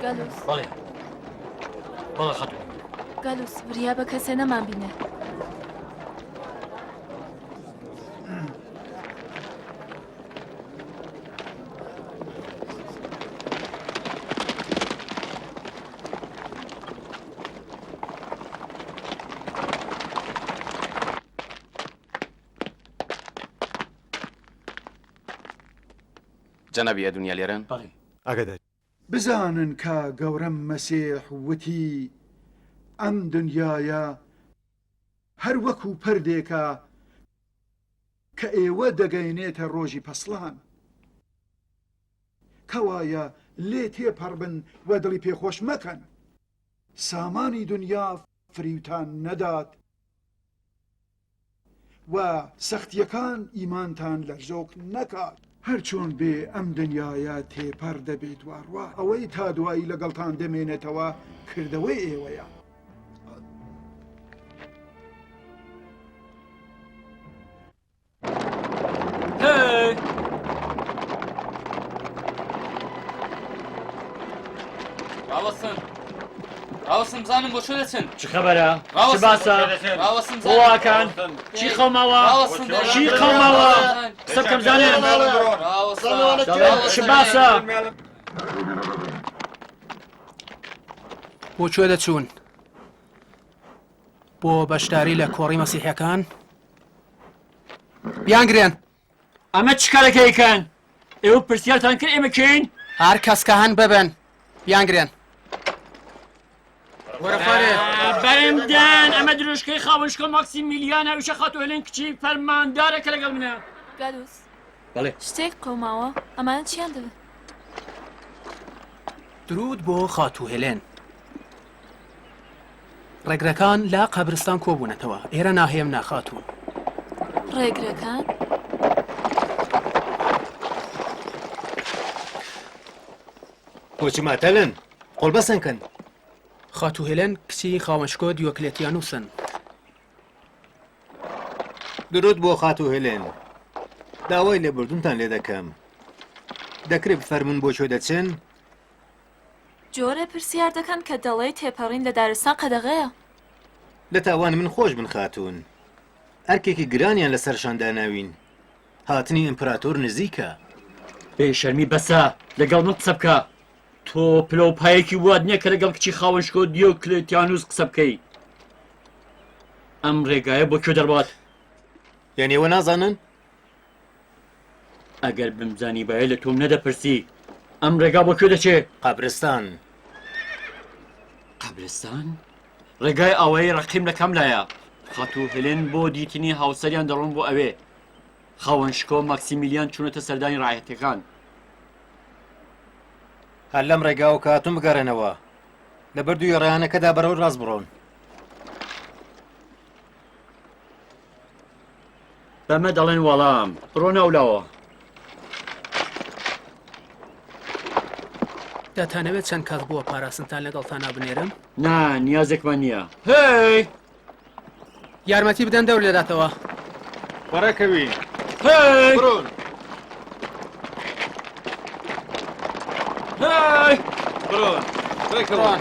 گالوس. بەڵێ. بەڵێ خاتوو. گالوس، وریا بە کەسێ نەمانبینێ. جەنابی ئەدونیا لێرەن؟ بەڵێ. ئاگاداری. بزانن کە گەورەم مەسیح وتی، ئەم دنیایە هەر وەکو پردێکە کە ئێوە دەگەینێتە ڕۆژی پەسڵان. کەوایە لێ تێپەڕبن و دڵی پێ خۆش مەکەن. سامانی دنیا فریوتان نەدات و سەختییەکان ئیمانتان لەرزۆک نەکات. هەرچۆن بێ ئەم دنیایە تێپەڕ دەبێت و ئەڕوا، ئەوەی تا دوایی لەگەڵتان دەمێنێتەوە کردەوەی ئێوەیە. هەی! ڕاوەستن ڕاوەستن بزانم بۆ کوێ دەچن چ خەبەرە چ ڕاوەستن باسە ڕاوەستن بۆ واکان چی قەوماوە ڕاوەستن چی قەوماوە قسە بکەم زانم ڕاوەستن دەڵێم چ باسە بۆ کوێ دەچوون؟ بۆ بەشداری لە کۆڕی مەسیحەکان؟ بیانگرێن. ئەمە چ کارێکە ئەیکەن؟ ئێوە پرسیارتان کرد ئێمە کێین؟ هەر کەس کە هەن ببن بیانگرێن. وەرە خوارێ. بەرمدەن ئەمە دروشکەی خاوەن شکۆ ماکسیمیلیان ئەویشە خاتوو هێلێن کچی فەرماندارە کە لەگەڵ منە. گالوس. بەڵێ. شتێک قەوماوە ئەمانە چیان دەوێ؟ درود بۆ خاتوو هێلێن. ڕێگرەکان لە قەبرستان کۆبوونەتەوە. ئێرە ناهێمنە خاتوون. ڕێگرەکان؟ بۆچی ماتەلن؟ قۆڵبەسن کەن. خاتوو هێلێن کچی خاوەنشکۆ دیۆکلێتیانوسن. درود بۆ خاتوو هێلێن. داوای لێبوردنتان لێ دەکەم. دەکرێ بفەرموون بۆ کوێ دەچن؟ جۆرێ پرسیار دەکەن کە دەڵێی تێپەڕین لە دارستان قەدەغەیە. لە تاوانی من خۆش بن خاتوون. ئەرکێکی گرانیان لەسەر شان داناوین. هاتنی ئیمپراتۆر نزیکە. بێ شەرمی بەسە، لەگەڵ من قسە بکە. تۆ پلە و پایەکی وات نییە کە لەگەڵ کچی خاوەن شکۆ دیۆکلێتیانوس قسە بکەی. ئەم ڕێگایە بۆ کوێ دەڕوات؟ یانی ئێوە نازانن؟ ئەگەر بمزانیبایە لە تۆم نەدەپرسی ئەم ڕێگا بۆ کوێ دەچێ؟ قەبرستان. قەبرستان؟ ڕێگای ئاوایی ڕەقیم لە کام لایە؟ خاتوو هێلێن بۆ دیتنی هاوسەریان دەڕۆن بۆ ئەوێ. خاوەن شکۆ ماکسیمیلیان چوونەتە سەردانی ڕایەتەکان. هەر لەم ڕێگاوە کە هاتوون بگەڕێنەوە. لەبەر دووی ڕێیانەکەدا بەرەو ڕاست بڕۆن. بەمە دەڵێن وەڵام. بڕۆ ناولاوە. دەتانەوێت چەند کەس بۆ پاراستنتان لەگەڵتانا بنێرم؟ نا، نیازێکمان نییە. هێی! یارمەتی بدەن دەور لێداتەوە. بەڕێکەوین. هێی! بڕۆن. هێی! بڕۆن. بڕێکەون.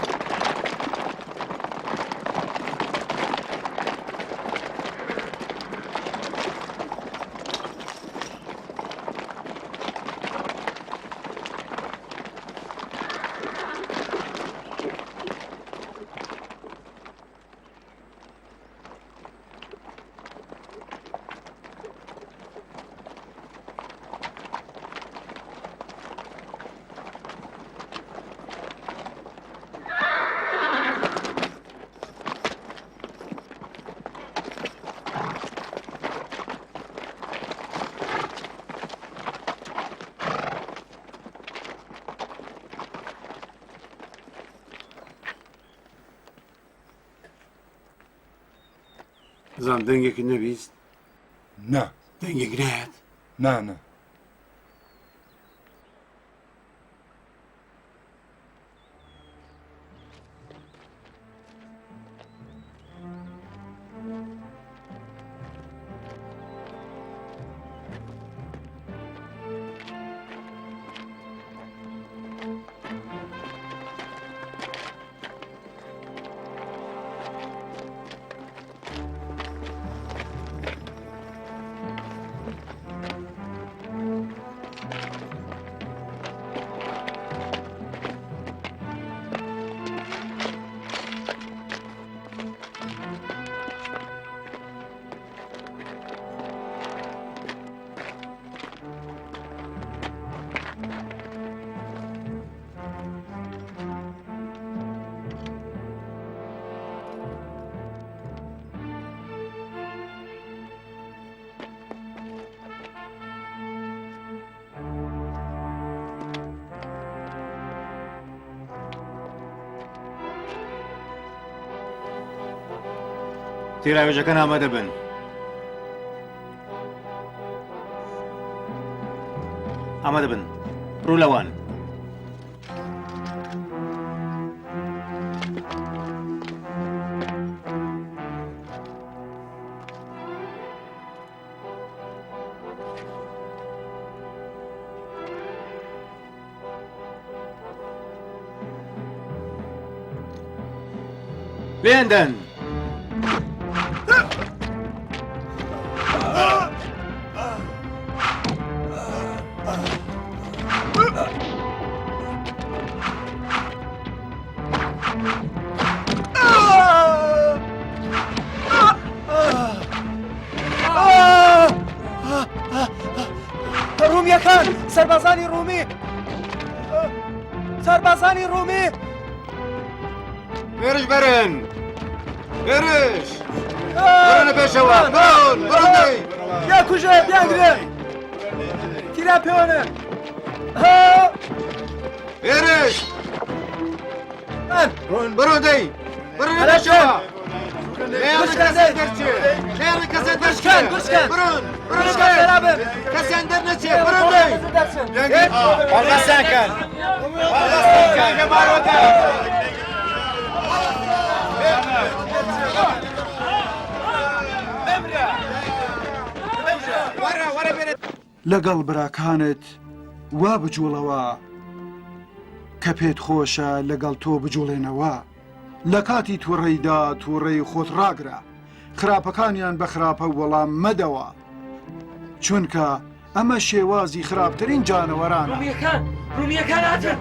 زان دەنگێکی نەبیست؟ نا. دەنگێک نایەت؟ نا نا. تیراوێژەکان ئامادە بن. ئامادە بن. ڕوو لەوان. لێیان دەن. ڕومیەکان سەربازانی ڕومی سەربازانی ڕومی هێرش بەرن هێرش بەرنە پێشەوە بڕۆن بڕۆن دەی یا کوژێ بیانگرێ تیرا پێوەنە هێرش بڕۆن دەی بڕۆنە پێشەوە کەسیان دەرنەچێ بڕۆن دەی هەڵبەستان کەن هەڵبەستان کەن لەگەڵ براکانت وا بجوڵەوە کە پێت خۆشە لەگەڵ تۆ بجوڵێنەوە. لە کاتی توڕەیدا توڕەی خۆت ڕاگرە، خراپەکانیان بە خراپە وەڵام مەدەوە، چونکە ئەمە شێوازی خراپترین جانەوەرانە. ڕومیەکان ڕومیەکان هاتن.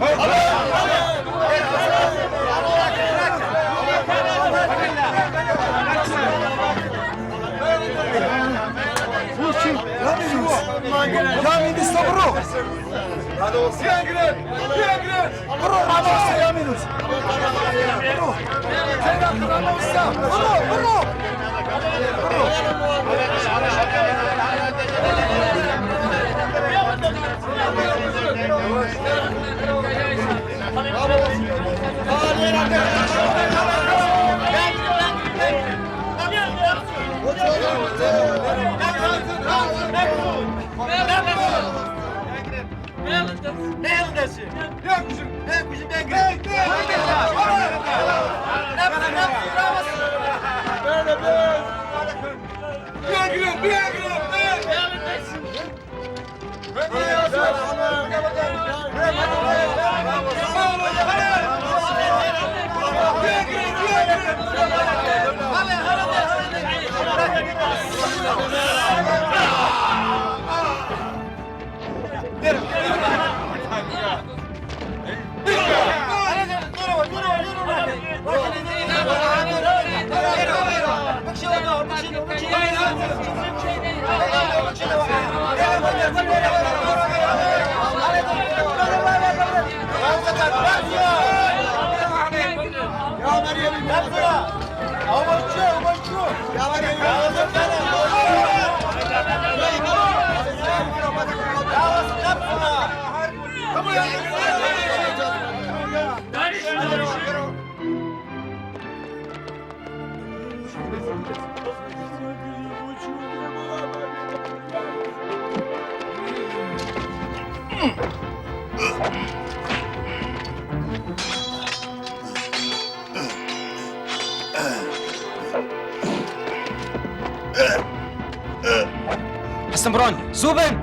هەستن بڕۆن زوو بن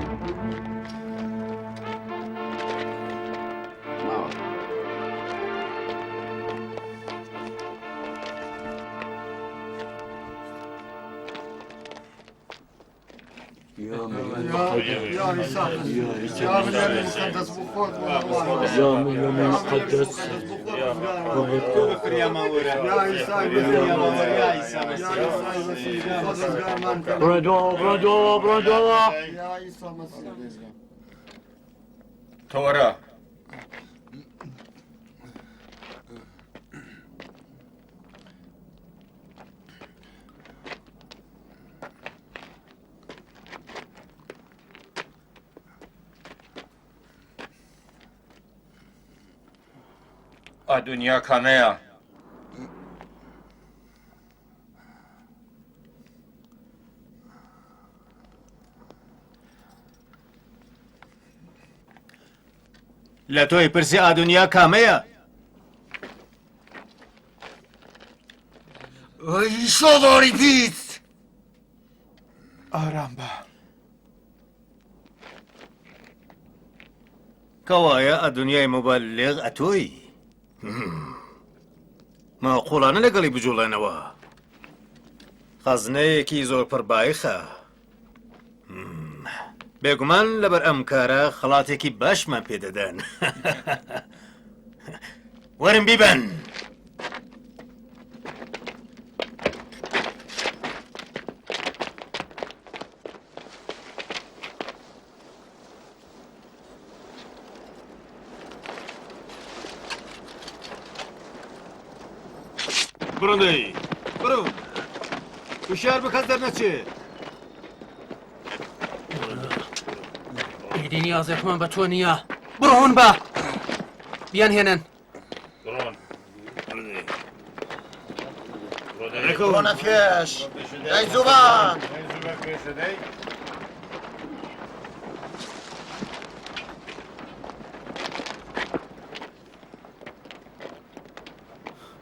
تۆرە ئا دنیا کامەیە؟ لە تۆی پرسی ئادونیا کامەیە؟ ئەی شۆڵۆری پیس! ئارام بە. کەوایە ئەدونیای موبەلیغ ئەتۆی. ماقوڵانە لەگەڵی بجوڵێنەوە. خەزنەیەکی زۆر پڕ بایخە. بێگومان لەبەر ئەم کارە خەڵاتێکی باشمان پێدەدەن. وەرن بیبەن. بڕۆن دەی بڕۆن هوشیار بە کەس دەرنەچێ. ئیدی نیازێکمان بە تۆ نییە بڕۆن بە بیان هێنن بڕۆنە پێش دەی زووبان.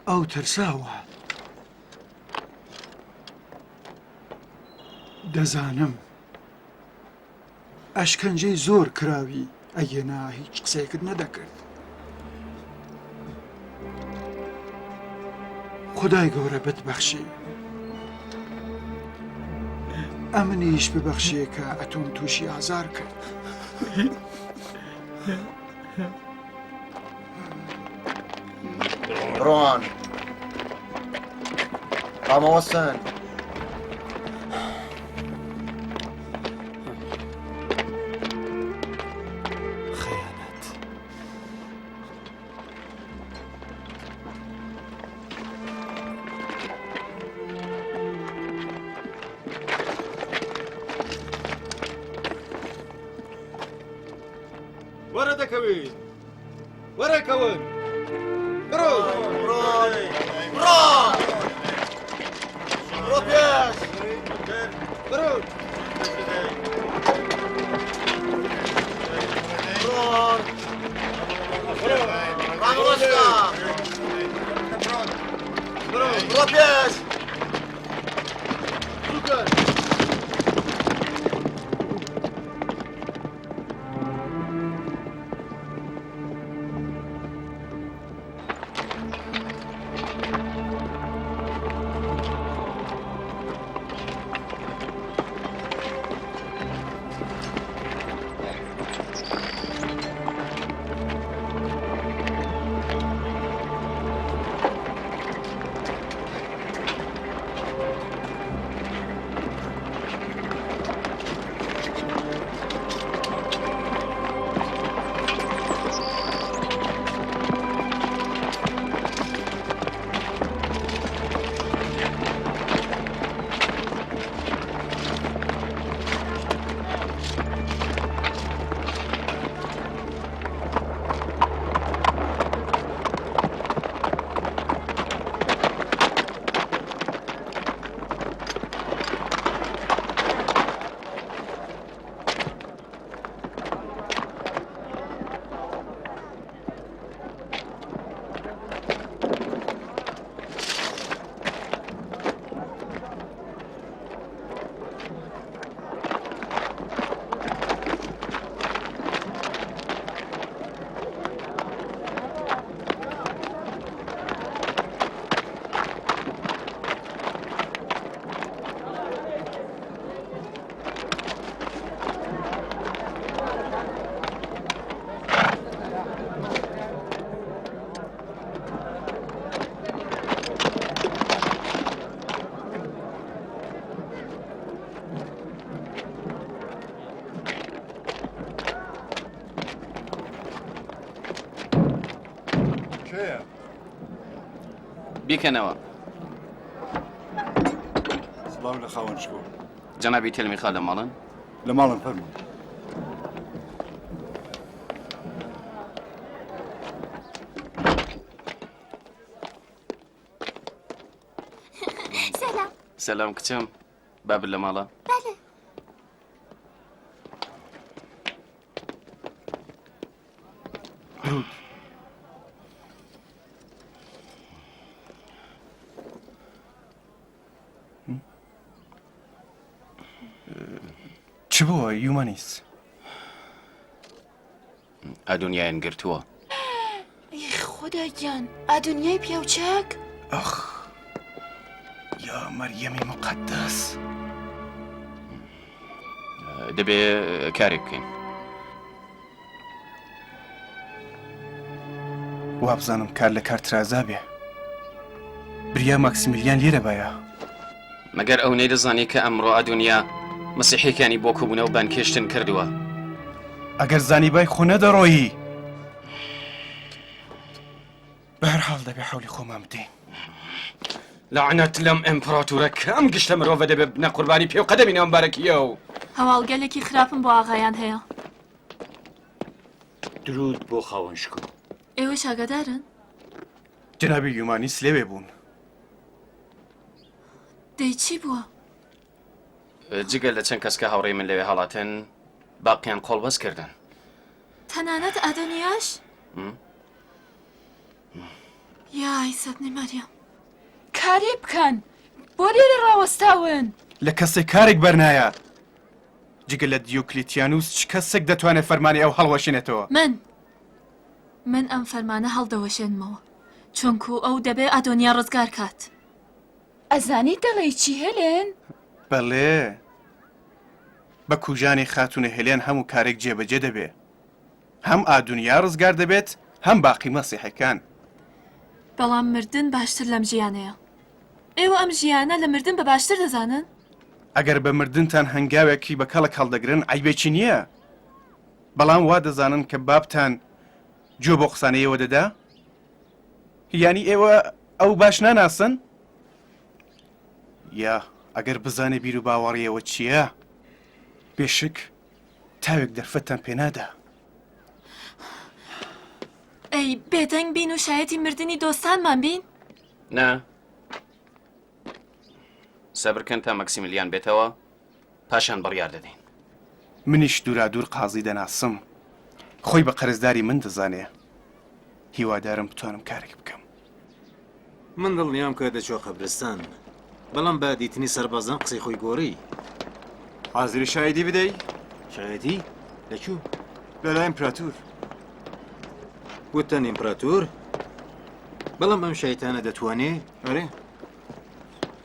ئەو ترساوە. دەزانم. ئەشکەنجەی زۆر کراوی ئەگێنا هیچ قسەیەکت نەدەکرد. خدای گەورە بتبەخشی. ئەمنیش ببەخشێ کە ئەتۆم تووشی ئازار کرد. بڕۆن. ڕامەوەستن. خەیانەت. وەرە دەکەوین وەرە کەون بڕۆ بڕۆ بڕۆ بڕۆ پێش بڕۆ ڕامەوەستە بڕۆ پێش کێیە؟ بیکەنەوە. سڵاو لە خاوەن شکۆ. جەنابی تێلمیخا لە ماڵن؟ لە ماڵن فەرموون. سەلام. سەلام کچم. بابت لە ماڵە؟ بەلێ. درود. چ بووە یومانیس؟ ئەدونیایان گرتووە. ئی خودا گیان ئادونیای پیاو چاک؟ ئاخ یا مەریەمی موقەدەس. دەبێ کارێک بکەین. وابزانم کار لە کار ترازا بێ. بریا ماکسیمیلیان لێرە بایە. مەگەر ئەو نەیدەزانی کە ئەمڕۆ ئەدونیا مەسیحیەکانی بۆ کۆبوونەوە بانگهێشتن کردووە؟ ئەگەر زانیبای خۆ نەدەڕۆیی. بەهەرحاڵ دەبێ حەولی خۆمان بدەین. لەعنەت لەم ئیمپراتورە کە ئەم گشتە مرۆڤە دەبێ ببنە قوربانی پێ و قەدەمی نامبارەکی ئەو. هەواڵگەلێکی خراپم بۆ ئاغایان هەیە. دروود بۆ خاوەن شکۆ. ئێوەش ئاگادارن؟ جەنابی یومانیس لەوێ بوون. دەی چی بووە؟ جگە لە چەند کەس کە هاوڕێی من لەوێ هەڵاتن، باقیان قۆڵبەست کردن. تەنانەت ئادۆنیاش؟ یا عیسی بنی مەریەم. کارێ بکەن! بۆ لێرە ڕاوەستاون؟ لە کەسێک کارێک بەرنایە. جگە لە دیۆکلیتیانوس چ کەسێک دەتوانێت فەرمانی ئەو هەڵوەشێنێتەوە؟ من! من ئەم فەرمانە هەڵدەوەشێنمەوە، چونکو ئەو دەبێ ئادۆنیا ڕزگار کات. ئەزانی دەڵێی چی هێلێن؟ بەڵێ. بە کوژانی خاتوونە هێلێن هەموو کارێک جێبەجێ دەبێ. هەم ئادونیا ڕزگار دەبێت، هەم باقی مەسیحەکان. بەڵام مردن باشتر لەم ژیانەیە. ئێوە ئەم ژیانە لە مردن بە باشتر دەزانن؟ ئەگەر بە مردنتان هەنگاوێکی بە کەڵک هەڵدەگرن عەیبێکی نییە. بەڵام وا دەزانن کە بابتان گوێ بۆ قسانەی ئێوە دەدا؟ یانی ئێوە ئەو باش ناناسن؟ یا ئەگەر بزانێ بیر و باوەڕی ئێوە چییە، بێشک تاوێک دەرفەتتان پێ نادا. ئەی بێدەنگ بین و شایەتی مردنی دۆستانمان بین؟ نا. سەبر کەن تا مەکسیمیلیان بێتەوە، پاشان بڕیار دەدەین. منیش دوورادوور قازی دەناسم. خۆی بە قەرزداری من دەزانێ. هیوادارم بتوانم کارێک بکەم. من دڵنیام کە دەچووە قەبرستان، بەڵام بە دیتنی سەربازان قسەی خۆی گۆڕی. حازری شایدی بدەی؟ شایەتی؟ لە کوو؟ لە لای ئیمپراتور. وتتان ئیمپراتور؟ بەڵام ئەم شەیتانە دەتوانێ؟ ئەرێ.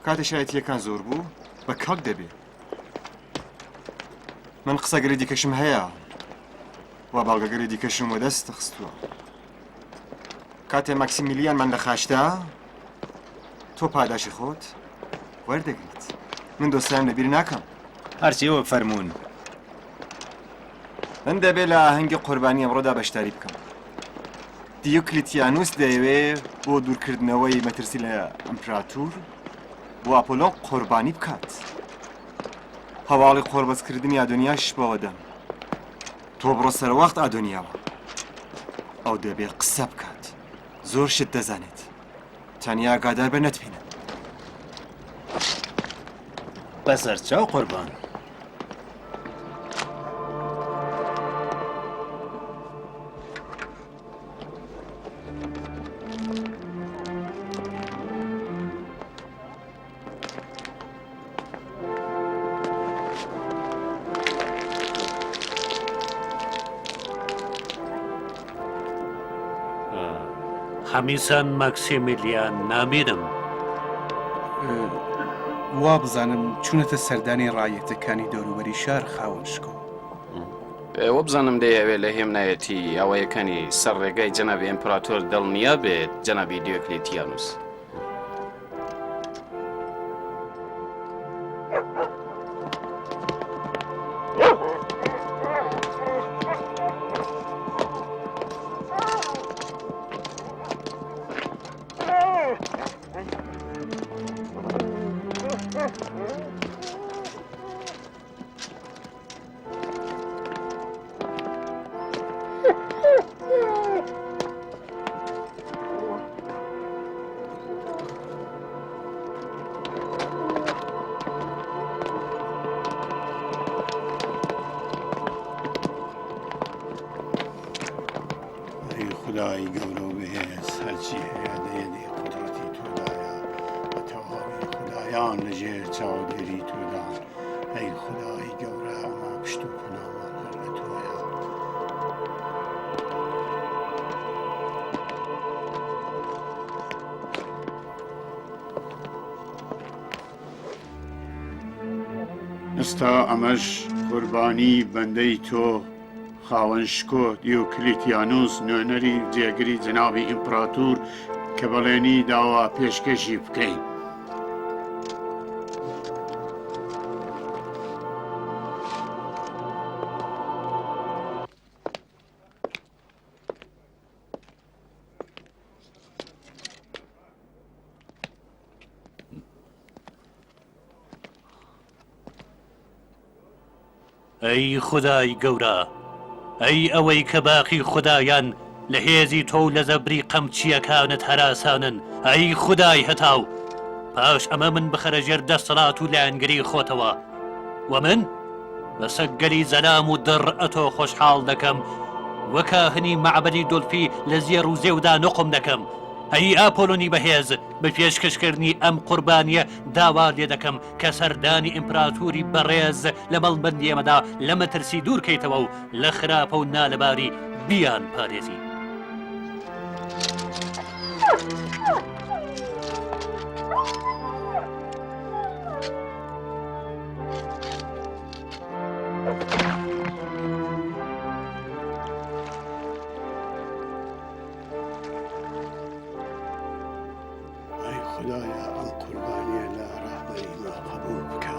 کاتێ شایەتییەکان زۆر بوو، بە کەڵک دەبێ. من قسەگەلی دیکەشم هەیە و بەڵگەگەلی دیکەشم وەدەست خستووە. کاتێ ماکسیمیلیانمان لە خاچدا، تۆ پاداشی خۆت وەردەگریت. من دۆستانم لەبیر ناکەم. هەرچی ئێوە بفەرموون. من دەبێ لە ئاهەنگی قوربانی ئەمڕۆدا بەشداری بکەم. دیۆکلیتیانوس دەیەوێ بۆ دوورکردنەوەی مەترسی لە ئیمپراتور بۆ ئاپۆلۆن قوربانی بکات. هەواڵی قۆربەستکردنی ئادۆنیاش بەوە دەم. تۆ بڕۆ سەرەوەخت ئادۆنیاوە. ئەو دەبێ قسە بکات. زۆر شت دەزانێت. تەنیا ئاگادار بە نەتبینن. بەسەرچاو قوربان. هەمیسان ماکسیمیلیان نابینم. وابزانم چوونەتە سەردانی ڕایەتەکانی دەوروبەری شار خاوەن شکۆ. وابزانم دەیەوێ لە هێمنایەتی ئاوایەکانی سەر ڕێگای جەنابی ئیمپراتۆر دڵنیا بێت جەنابی دیۆکلیتیانوس. خودای گەورە و بەهێز هەرچی هەیە لە یەدی قودرەتی تۆدایە و تەواوی خودایان لە ژێر چاودێری تۆدان ئەی خودای گەورە ئەمە پشت و پەنامان هەر لە تۆیە. ئێستا ئەمەش قوربانی بەندەی تۆ خاوەن شکۆ دیۆکلیتیانوس نوێنەری جێگری جەنابی ئیمپراتور کە بەڵێنی داوە پێشکەشی بکەین. ئەی خودای گەورە، ئەی ئەوەی کە باقی خودایان لە هێزی تۆ و لە زەبری قەمچییەکانت هەراسانن، ئەی خودای هەتاو، پاش ئەمە من بخەرە ژێر دەسەڵات و لایەنگری خۆتەوە و من بە سەگگەلی زەلام و دڕ ئەتۆ خۆشحاڵ دەکەم و کاهنی مەعبەدی دولفی لە زێڕ و زێودا نوقم دەکەم. ئەی ئاپۆلۆنی بەهێز، بە پێشکەشکردنی ئەم قوربانییە داوات لێ دەکەم کە سەردانی ئیمپراتوری بەڕێز لە مەڵبەندی ئێمەدا لە مەترسی دوور کەیتەوە و لە خراپە و نالەباری بیان پارێزی. ئەی خودایە ئەم قوربانیە لە ڕەهبەری مە قبوڵ بکە.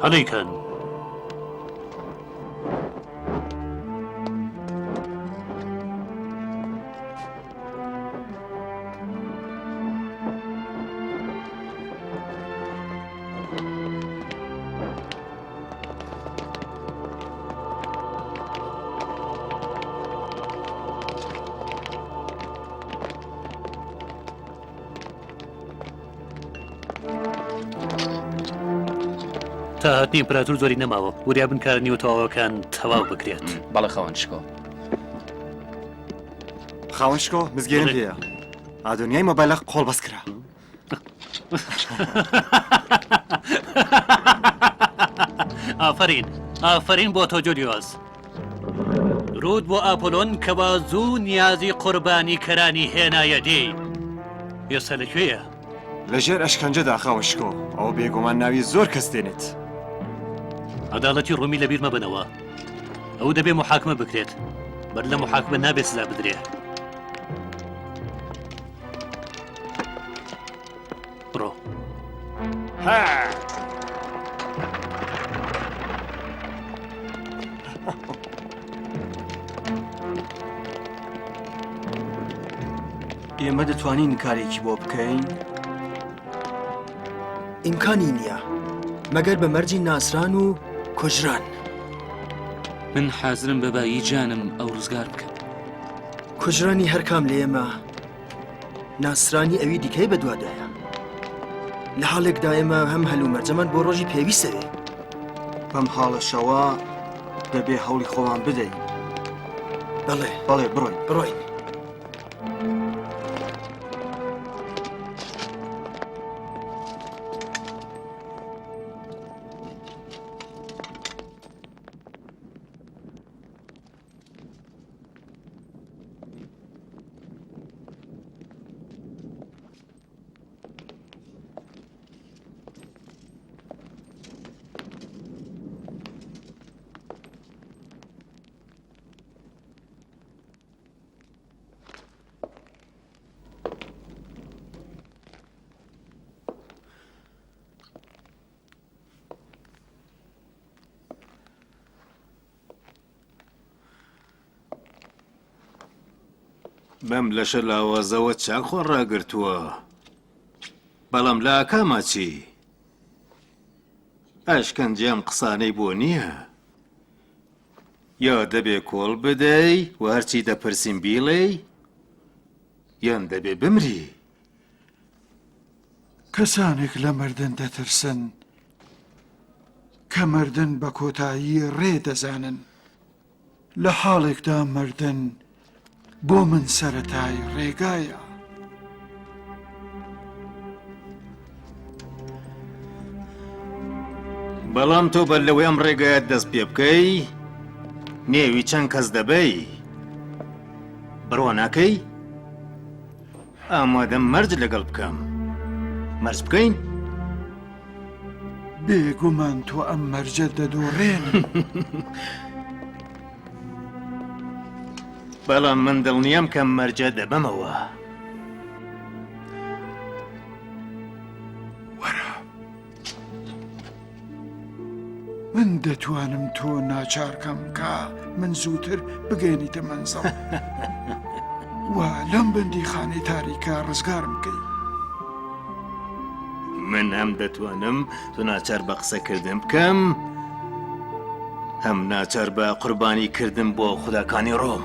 هەڵیکەن. تا هاتنی ئیمپراتور زۆری نەماوە وریا بن کارە نیوە تەواوەکان تەواو بکرێت. بەڵێ خاوەن شکۆ. خاوەن شکۆ مزگێنم پێیە ئادۆنیای مەبالغ قۆڵبەست کرا. ئافەرین ئافەرین بۆ تۆ جولیۆس. دروود بۆ ئاپۆلۆن کەوا زوو نیازی قوربانی کەرانی هێنایە دی. ئێستا لە کوێیە؟ لە ژێر ئەشکەنجەدا خاوەن شکۆ، ئەوە بێگومان ناوی زۆر کەس دێنێت. عەدالەتی ڕۆمی لەبیر مەبەنەوە. ئەو دەبێ موحاکمە بکرێت. بەر لە موحاکمە نابێ سزا بدرێ. بڕۆ. ئێمە دەتوانین کارێکی بۆ بکەین؟ ئیمکانی نییە مەگەر بە مەرجی ناسران و کوژران. من حازرم بە بایی جانم ئەو ڕزگار بکەم. کوژرانی هەرکام لە ئێمە ناسرانی ئەوی دیکەی بەدوادایە. لە حاڵێکدا ئێمە هەم هەلومەرجەمان بۆ ڕۆژی پێویستەوێ. بەم حاڵەشەوە دەبێ هەوڵی خۆمان بدەین. بەڵێ. بەڵێ بڕۆین. بڕۆین. بەم لەشە لاوازەوە چاک خۆ ڕاگرتووە. بەڵام لە ئاکاما چی؟ ئەشکەنجە ئەم قسانەی بۆ نییە. یا دەبێ کۆڵ بدەی و هەرچی دەپرسین بیڵێی، یان دەبێ بمری. کەسانێک لە مردن دەترسن کە مردن بە کۆتایی ڕێ دەزانن، لە حاڵێکدا مردن بۆ من سەرەتای ڕێگایە. بەڵام تۆ بەر لەوەی ئەم ڕێگایەت دەست پێ بکەی نێوی چەند کەس دەبەی بڕوا ناکەی؟ ئامادەم مەرج لەگەڵ بکەم مەرج بکەین؟ بێگومان تۆ ئەم مەرجە دەدۆڕێنی. بەڵام من دڵنیام کە مەرجە دەبەمەوە. وەرە. من دەتوانم تۆ ناچار کەم کە من زووتر بگەێنیتە مەنزڵ و لەم بەندیخانەی تاریکە ڕزگارم بکەی. من هەم دەتوانم تۆ ناچار بە قسەکردن بکەم هەم ناچار بە قوربانی کردن بۆ خوداکانی ڕۆم.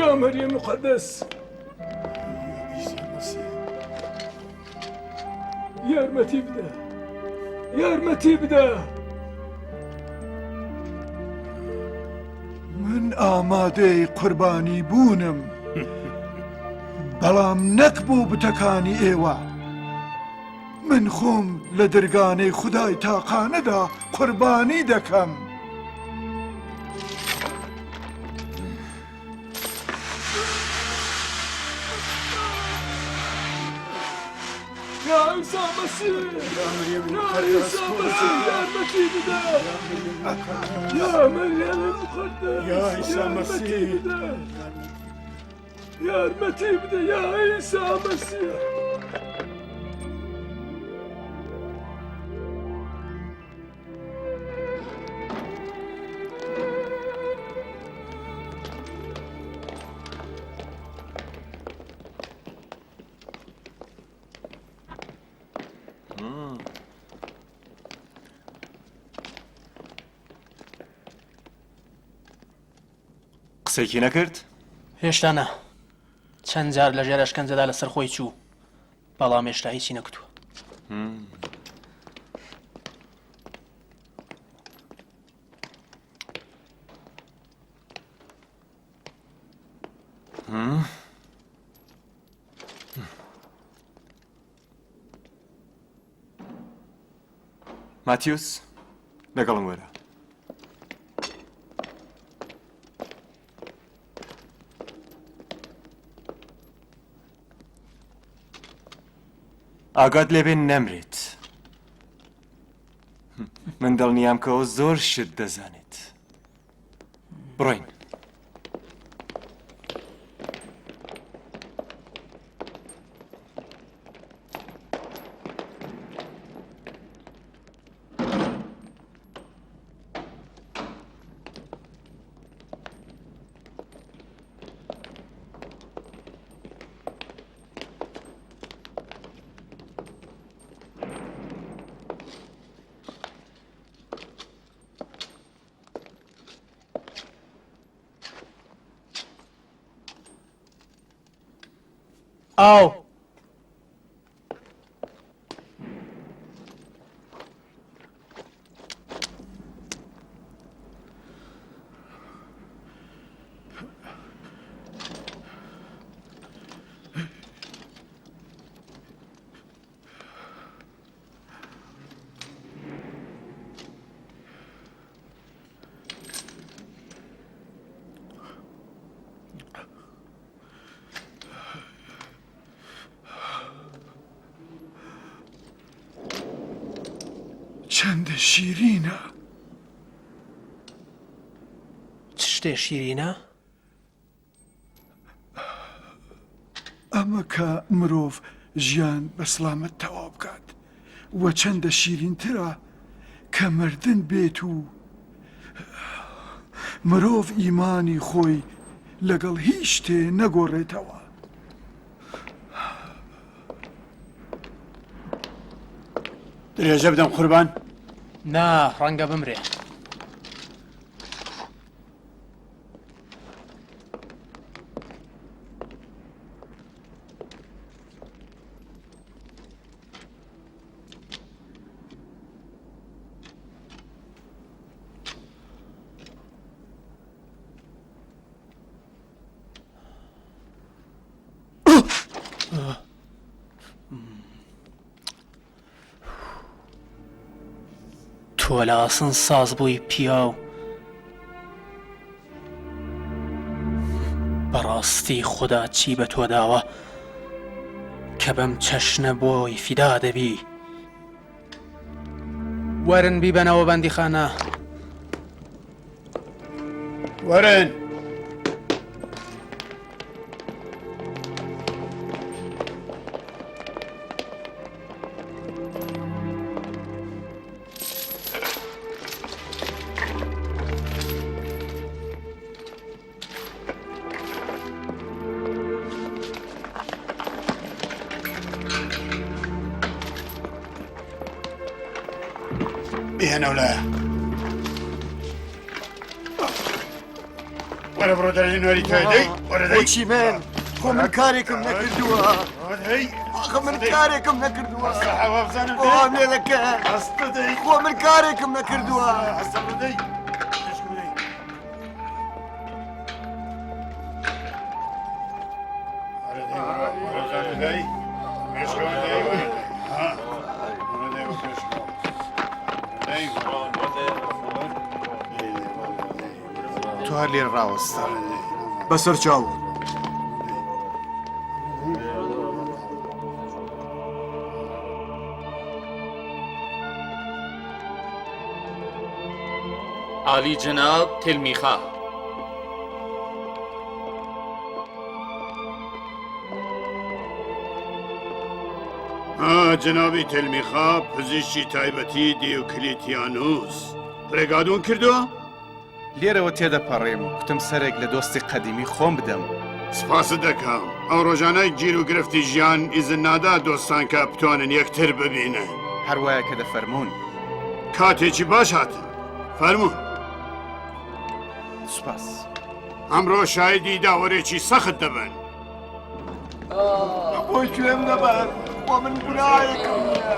یا مریم مقدس یارمەتی بدە یارمەتی بدە من ئامادەی قوربانی بوونم بەڵام نەک بۆ بتەکانی ئێوە من خۆم لە درگانەی خودای تاقانەدا قوربانی دەکەم. یا عیسی مەسیح یا عیسی مەسیح یارمەتی بدە یا مەریەم مقدس یا عیسی یارمەتی مەسیح. بدە یارمەتی بدە یا عیسی مەسیح قسەیەکی نەکرد؟ هێشتا نا. چەند جار لەژێر ئەشکەنجەدا لەسەر خۆی چوو، بەڵام هێشتا هیچی نەکوتووە. ماتیوس لەگەڵم وەرە. ئاگات لێبێ نەمرێت. من دڵنیام کە ئەو زۆر شت دەزانێت. بڕۆین. ئاو. چەندە شیرینە. چ شتێ شیرینە؟ ئەمە کە مرۆڤ. ژیان بە سڵامەت تەواو بکات و چەندە شیرینترە کە مردن بێت و مرۆڤ ئیمانی خۆی لەگەڵ هیچ شتێ نەگۆڕێتەوە. درێژە بدەم قوربان؟ نا، ڕەنگە بمرێ. تۆ لە ئاسن ساز بووی پیاو بەڕاستی خودا چی بە تۆ داوە کە بەم چەشنە بۆی فیدا دەبی وەرن بیبەنەوە بەندیخانە وەرن. بیهێنەوە لایە. وەرە بڕۆ دەرێ نۆری تۆ دەی وەرە دەی بۆچی من خۆ من کارێکم نەکردووە ئاخە من کارێکم نەکردووە وام لێ دەکەن خۆ من کارێکم نەکردووە تۆ هەر لێرە ڕاوەستە. بەسەر چاو. عالی جەناب تلمیخا. ها جەنابی تلمیخا پزیشکی تایبەتی دیوکلیتیانوس ڕێگات ون کردووە؟ لێرەوە تێدەپەڕیم، کوتم سەرێک لە دۆستی قەدیمی خۆم بدەم. سپاست دەکەم. ئەو ڕۆژانە گیر و گرفتی ژیان ئیزن نادا دۆستان کە بتوانن یەکتر ببینن. هەر وایە کە دەفەرموون. کاتێکی باش هاتن. فەرموون. سپاس. ئەمڕۆ شایدی داوەرێکی سەخت دەبن. بۆ کوێم دەبەن؟ خۆ من گوناهێکم نییە.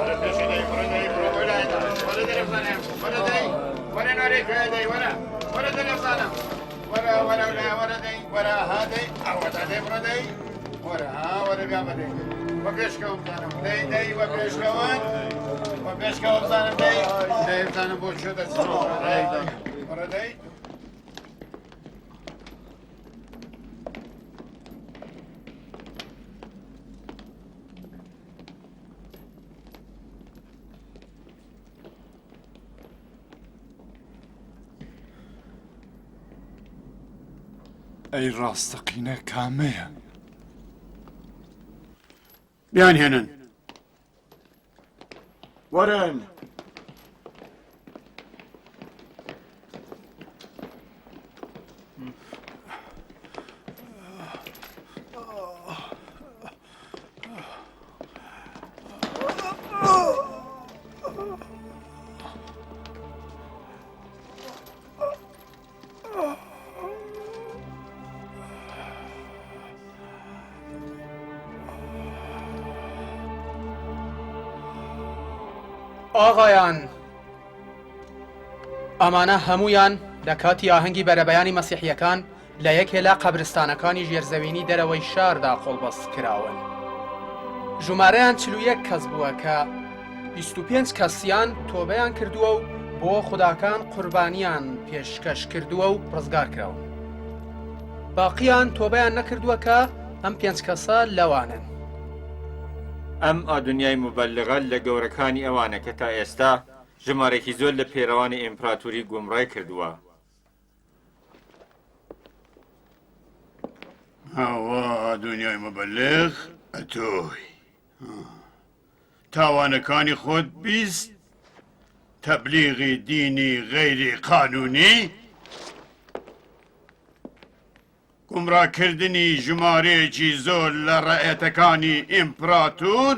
ئەی ڕاستەقینە کامەیە؟ بیانهێنن. وەرن. ئاغایان ئەمانە هەمویان لە کاتی ئاهەنگی بەرەبەیانی مەسیحیەکان لە یەکێ لە قەبرستانەکانی ژێرزەوینی دەرەوەی شاردا قۆڵبەست کراون. ژومارەیان 41 کەس بووە کە 25 کەسیان تۆبەیان کردووە و بۆ خوداکان قوربانیان پێشکەش کردووە و ڕزگار کراون. باقیان تۆبەیان نەکردووە کە ئەم پێنج کەسە لەوانەن. ئەم ئادونیای موبەلغە لە گەورەکانی ئەوانە کە تا ئێستا ژمارێکی زۆر لە پەیڕەوانی ئیمپراتوری گومڕای کردووە. ئەوە دنیای مبلغ ئەتۆی. تاوانەکانی خۆت 20 تەبلیغی دینی غەیری قانونی گومڕاکردنی ژمارەیەکی زۆر لە ڕەئێتەکانی ئیمپراتور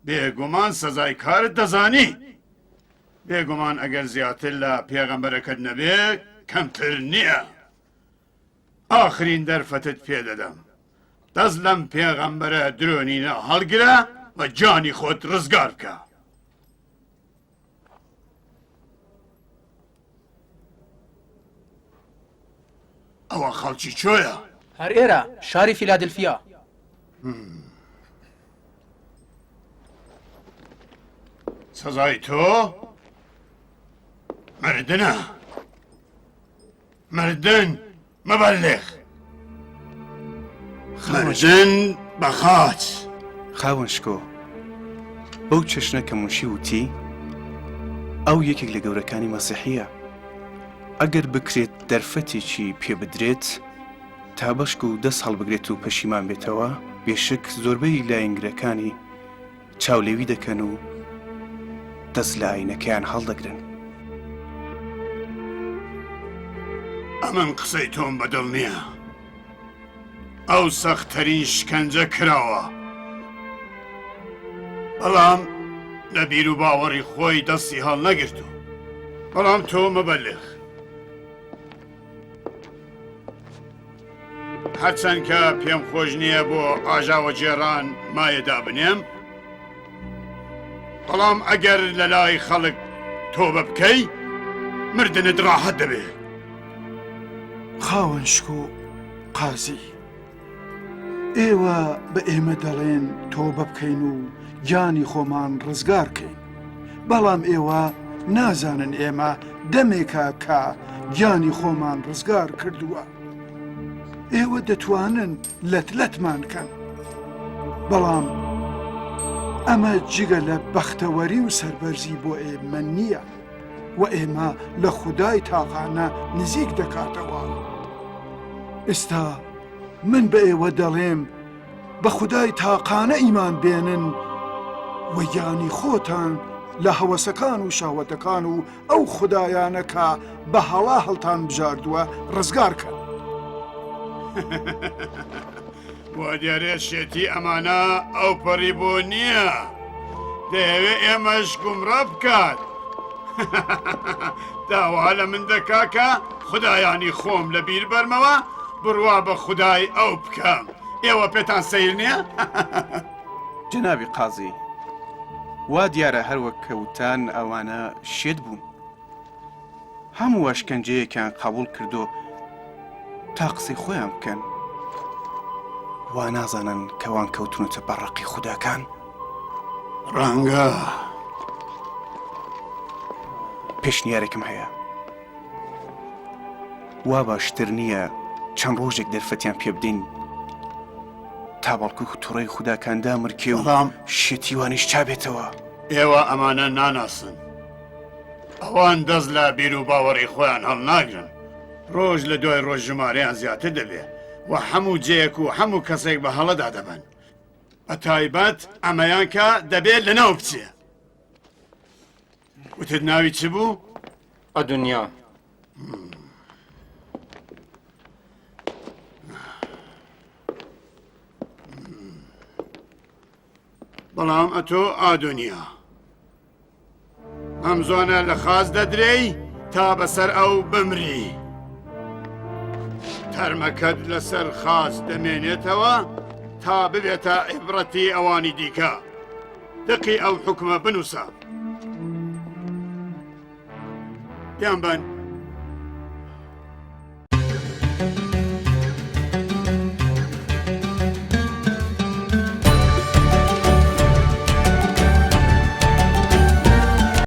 بێگومان سەزای کارت دەزانی بێگومان ئەگەر زیاتر لە پێغەمبەرەکەت نەبێ کەمتر نییە ئاخرین دەرفەتت پێ دەدەم دەست لەم پێغەمبەرە درۆنینە هەڵگرە و گیانی خۆت ڕزگار بکە. ئەوە خەڵکی کوێیە؟ هەر ئێرە، شاری فیلادلفیا. سزای تۆ مردنە. مردن مبلغ مردن بە خاچ. خاوەن شکۆ، بەو چەشنە کە مونشی وتی، ئەو یەکێک لە گەورەکانی مەسیحییە. ئەگەر بکرێت دەرفەتێکی پێ بدرێت تا بەشک و دەست هەڵبگرێت و پەشیمان بێتەوە، بێشک زۆربەی لایەنگرەکانی چاولێوی دەکەن و دەست لە ئاینەکەیان هەڵدەگرن. ئەمن قسەی تۆم بەدڵ نییە. ئەو سەختترین شکەنجە کراوە. بەڵام لە بیر و باوەڕی خۆی دەستی هەڵنەگرتو. بەڵام تۆ مەبەلغ. هەرچەند کە پێم خۆش نییە بۆ ئاژاوەگێڕان مایە دابنێم، بەڵام ئەگەر لە لای خەڵک تۆبە بکەی، مردنت ڕاحەت دەبێ. خاوەن شکۆ قازی، ئێوە بە ئێمە دەڵێن تۆبە بکەین و گیانی خۆمان ڕزگار کەین، بەڵام ئێوە نازانن ئێمە دەمێکە کە گیانی خۆمان ڕزگار کردووە. ئێوە دەتوانن لەت لەتمان کەن، بەڵام ئەمە جگە لە بەختەوەری و سەربەرزی بۆ ئێمە نییە و ئێمە لە خودای تاقانە نزیک دەکاتەوە. ئێستا من بە ئێوە دەڵێم بە خودای تاقانە ئیمان بێنن و گیانی خۆتان لە هەوەسەکان و شەهوەتەکان و ئەو خودایانە کە بە هەڵا هەڵتان بژاردووە ڕزگار کەن. وا دیارە شێتی ئەمانە ئەو پەڕی بۆ نییە دەیەوێ ئێمەش گومڕا بکات. داوا لە من دەکا کە خودایانی خۆم لە بیر بەرمەوە بڕوا بە خودای ئەو بکەم. ئێوە پێتان سەیر نییە؟ جەنابی قازی، وا دیارە هەر وەک کە وتان ئەوانە شێت بوون. هەموو ئەشکەنجەیەکیان قەبووڵ کردو تا قسەی خۆیان بکەن. وا نازانن کە وان کەوتوونەتە بەر ڕقی خوداکان؟ ڕەنگە. پێشنیارێکم هەیە. وا باشتر نییە چەند ڕۆژێک دەرفەتیان پێ بدەین تا بەڵکو توڕەی خوداکان دامرکێ و بەڵام شێتی وانیش چابێتەوە؟ ئێوە ئەمانە ناناسن. ئەوان دەست لە بیروباوەڕی خۆیان هەڵناگرن. ڕۆژ لە دوای ڕۆژ ژمارەیان زیاتر دەبێ و هەموو جێیەک و هەموو کەسێک بە هەڵەدا دەبەن. بە تایبەت ئەمەیان کە دەبێ لەناو بچێ. وتت ناوی چ بوو؟ ئەدونیا. بەڵام ئەتۆ ئادۆنیا ئەم زۆنە لە خاچ دەدرێی تا بەسەر ئەو بمری. تەرمەکەت لەسەر خاچ دەمێنێتەوە تا ببێتە عیبرەتی ئەوانی دیکە. دقی ئەو حوکمە بنووسە. بیانبەن.